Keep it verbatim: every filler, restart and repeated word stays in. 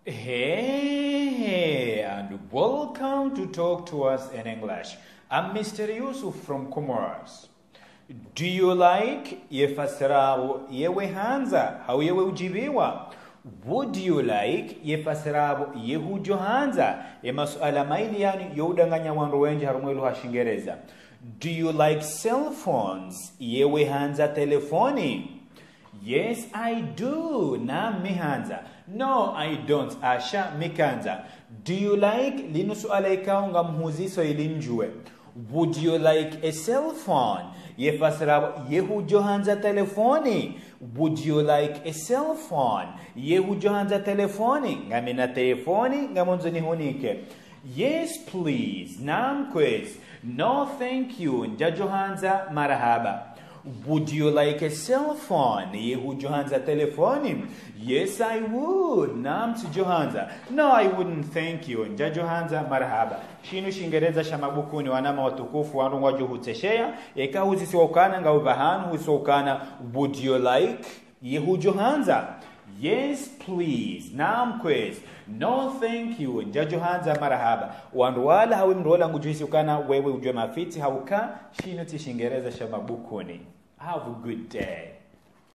Hey, and welcome to Talk to Us in English. I'm Mister Yusuf from Comoros. Do you like ye fasiri yapvo ye we handza, hau ye we udjiviwa? Would you like ye fasiri yapvo ye hudjo handza? Ye masuala mayili yanu yo udanganya wandru wendji harumwa ye lugha ya Shingereza. Do you like cell phones? Ye we handza telefoni? Yes, I do. Naam, mi handza. No, I don't. Asha, mi kandza. Do you like? Linu suala ikao ngamhuziso ili ndjuwe. Would you like a cell phone? Ye fasiri yapvo ye hudjo handza telefoni? Would you like a cell phone? Ye hudjo handza telefoni? Ngamina telefoni, ngamwandzo nihunike. Yes, please. Naam, kwezi. No, thank you. Ndjadjo handza, marahaba. Would you like a cell phone? Ye hudjo handza telefoni? Yes, I would. Naam, tsidjo handza. No, I wouldn't, thank you. Ndjadjo handza, marahaba. Shinu Shingereza sha mabukuni, wananya watukufu, wandru ngwadjo hutsesheya. Eka huzisiwa ukana ngau pvahanu, huzisiwa ukana, would you like? Ye hudjo handza? Yes, please. Naam, kwezi. No, thank you. Ndjadjo handza, marahaba. Wandru wala hau mndru ola ngudjo hisi ukana wewe udjuwa mafiti, hauka shinu tsi Shingereza sha mabukuni. Have a good day.